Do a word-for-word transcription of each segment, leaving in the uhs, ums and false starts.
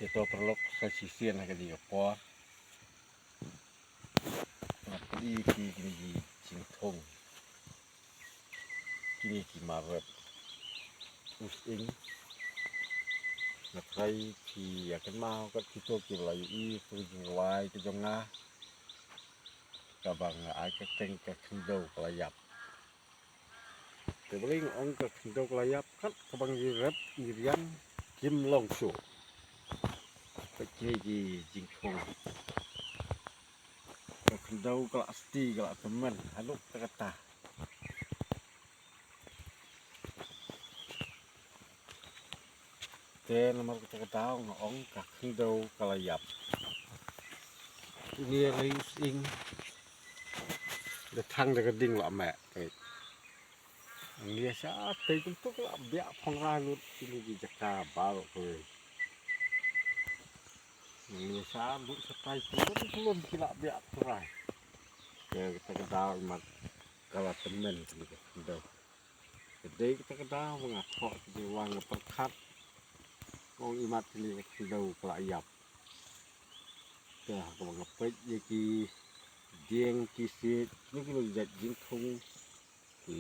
Te to paralok, sa shisien ha kane ka por nga plie ki kine ki jingthung, kine ki marep u sying. Nga trai ki ïa kynmaw kat kito kiba la ïohi ïa ka jingrwai ka jong nga kaba nga ai ka kyrteng ka khyndew ka la ïap. Te balei nga ong ka khyndew ka la ïap? Kat kaba ngi rep ngi riang kim long shuh. Peit kine ki jingthung, ka khyndew ka la sti, ka la tymmen haduh katta katta. Te namar kata ka daw nga ong ka khyndew ka la ïap. Ine ruh u sying da thang da ka ding la meh. Te ngi ïa sha tei kumto ka la biah phong rai lut kine ki jaka baroh kawei. Ngi ïa sha lut sha tai kumto kumto ki la biah phong rai. Te kata ka daw imat ka la tymmen kine ka khyndew. Ka dei kata ka daw ba nga thoh kine, ba nga pyrkhat, ong imat kine ka khyndew ka la ïap. Te ha kaba nga peit ïa ki dieng ki siej, kine ki long jait jingthung, ki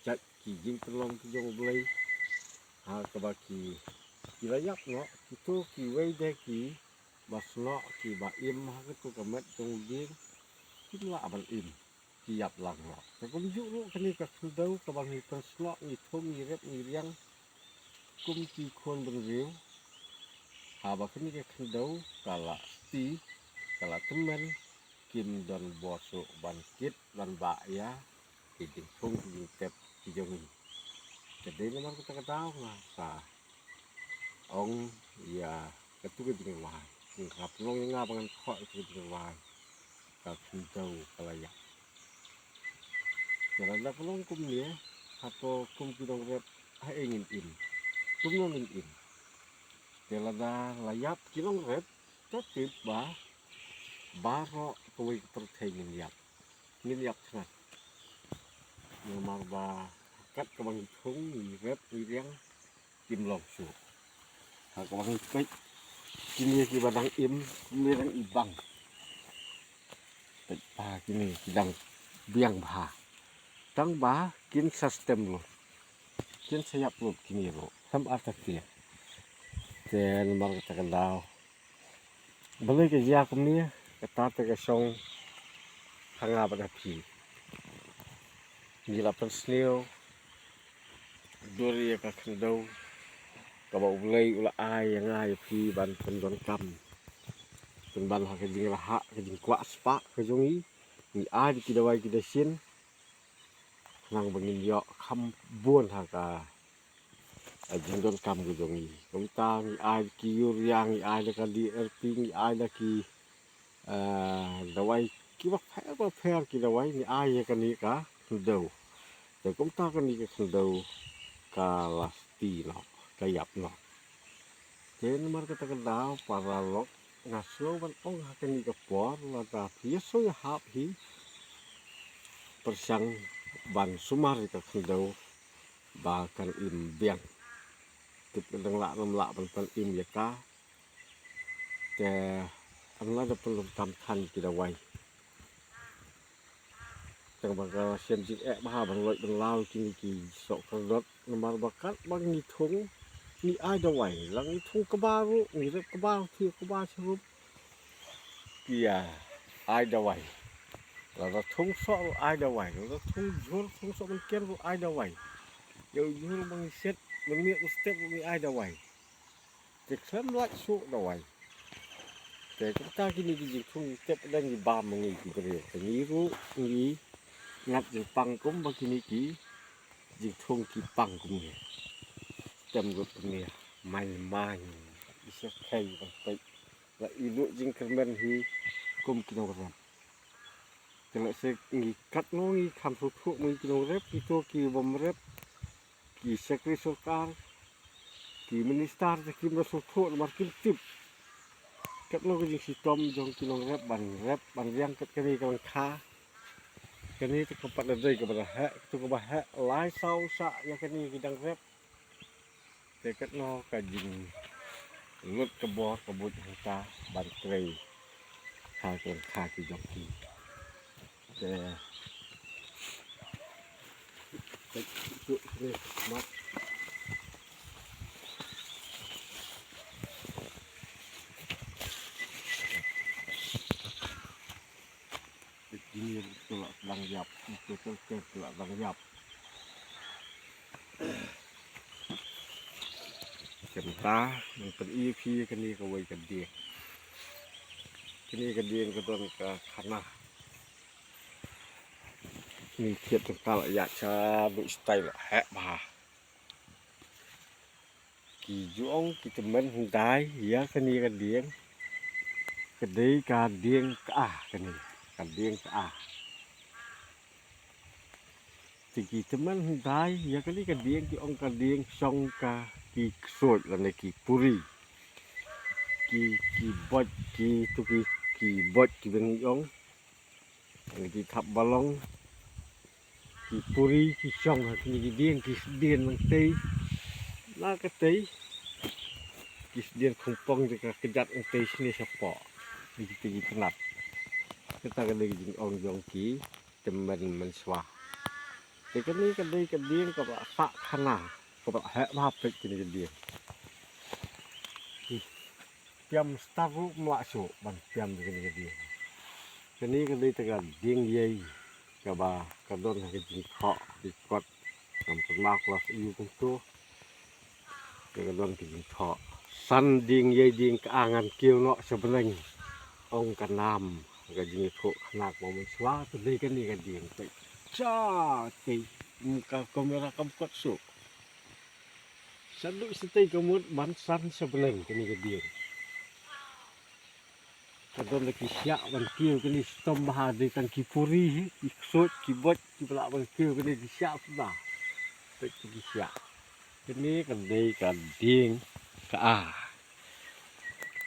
jait ki jingpynlong ki jong U Blei. Ha kaba ki, ki la ïap noh, kito kiwei de kiba snoh kiba im ha kato ka met jong u dieng kim lah ban im, ki ïap lang noh. Te kumjuh ruh kane ka khyndew kaba ngi pynsnoh, ngi thung, ngi rep, ngi riang kum ki khun bynriew, haba kane ka khyndew ka la sti, ka la tymmen, kim don bor shuh ban kit ban bah ïa ki jingthung ki jingtep ki jong ngi. Te dei namar kata ka daw nga sa ong ïa katu ka jingrwai. Nga pynlong ïa nga ba ngan thoh ïa katu ka jingrwai, ka khyndew ka la ïap. Te lada ka long kumne, hato kum ki nongrep haei ngin im? Kumno ngin im? Te lada la ïap ki nongrep, to tip ba baroh kawei ka pyrthei ngin ïap. Ngin ïap thngan. Namar ba kat kaba ngi thung, ngi rep, ngi riang, kim long shuh. Ha kaba ngi peit kine kiba dang im, kine dang i bang. Peit ba kine ki dang biang bha. Tang ba kin sa stem lut, kin sa ïap lut kine ruh. Sam artatien. Te namar kata ka daw, balei ka jia kumne? Kata te ka shong ha nga bad ha phi. Ngi la pynsniew dur ïa ka khyndew kaba U Blei u la ai ïa nga ïa phi ban pyndonkam, pynban ha ka jingrhah, ka jingkwah spah ka jong ngi. Ngi ai da ki dawai ki dashin, khnang ba ngin ïoh kham bun ha ka, ka jingdonkam ka jong ngi. Kumta ngi ai da ki urea, ngi ai da ka D A P, ngi ai da ki, eh, dawai kiba pher ba pher, ki dawai, ngi ai ïa kane ka khyndew. Te kumta kane ka khyndew ka la sti noh, ka ïap noh. Te namar kata ka daw paralok, nga sngew ban ong ha kane ka por, lada phi ïa shu ïahap hi, pyrshang ban sumar ïa ka khyndew ba kan im biang. Tip ka dang lah ngam lah ban pan im ïa ka. Te ym lah da pyndonkam than ki dawai. Tang ba ka shem jingeh bha ban lait ban law kine ki soh kordot, namar ba kat ba ngi thung ngi ai dawai, la ngi thung kaba ruh, ngi rep kaba, thiah kaba, shuh ruh ki ïa ai dawai. Lada thung soh ruh ai dawai, lada thung jhur, thung soh mynken ruh ai dawai. Ïa u jhur ba ngi set mynmiet u step ruh ngi ai dawai. Te khlem lait shuh dawai. Te kumta kine ki jingthung tep dang ngi bam ma ngi ki briew. Te ngi ruh ngi ngat jingpang kumba kine ki jingthung ki pang kumne. Tem ruh kumne, mai mai, i shyrkhei ban peit la i ruh jingkyrmen hi kum ki nongrep. Te lehse ngi katno ngi kham sngewthuh ma ngi ki nongrep, kito ki bym rep, ki secretary sorkar, ki minister te kim da sngewthuh namar kim tip katno ka jingshitom jong ki nongrep ban rep ban riang kat kane ka lyngkha. Kane te ka pat da dei kaba da heh, kato kaba heh lai saw shah ïa kane ki dang rep. Te katno ka jing, Lut ka bor ka buit hangta ban trei ha ki, ha ki jong ki. Te Kine ki la dang ïap, kine ki la dang ïap. Kane ka, ngan pyni ïa phi kane kawei ka dieng. Kane ka dieng ka don ka khana. Kine ki thied tang ka la ïaid sha dei style la heh bha. Ki ju ong ki tymmen hyndai ïa kane ka dieng. Ka dei ka dieng ka ah kane. Ka dieng ka ah. Te ki tymmen hyndai ïa kane ka dieng ki ong ka dieng shong ka ki ksuid lane ki puri. Ki, ki boit ki tu ki, ki boit ki ben ong. Ki thap balong. Ki puri ki shong ha kine ki dieng ki sdien nangtei. Na katei ki sdien khongpong te ka kjat nangtei shane shapoh. Ki te ki tnat. Kata ka dei ka jingong jong ki tymmen mynshuwa. Te kane ka dei ka dieng kaba sah khana kaba heh bha peit kine ki dieng. Piam star ruh mlak shuh ban piam da kane ka dieng. Kane ka dei ta ka dieng ïei kaba ka don ha ka jingthoh ki kot ngam pynbna klas ïu kumto. Te ka don ka jingthoh san dieng ïei dieng ka ah ngan kiew noh sha bneng. Ong ka nam ka jingïathuh khynnah ba mynshuwa te dei kane ka dieng peit. Cha tei ka kamera kam kot shuh. Shaduh shatei ka mut ban san sha bneng kane ka dieng. Ka don da ki shiah ban kiew kane shitom bha dei tang ki puri hi, ki ksuid, ki boit, kiba lah ban kiew kane ki shiah suda. Peit ki shiah. Kane ka dei ka dieng ka ah.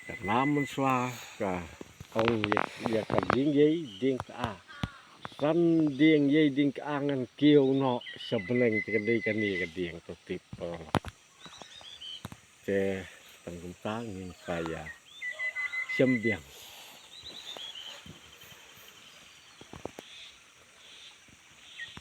Ka nam mynshuwa ka ong ïa, ïa ka dieng ïei dieng ka ah. San dieng ïei dieng ka ah ngan kiew noh sha bneng te ka dei kane ka dieng to tip. Te tang kumta ngin sa ïa shem biang.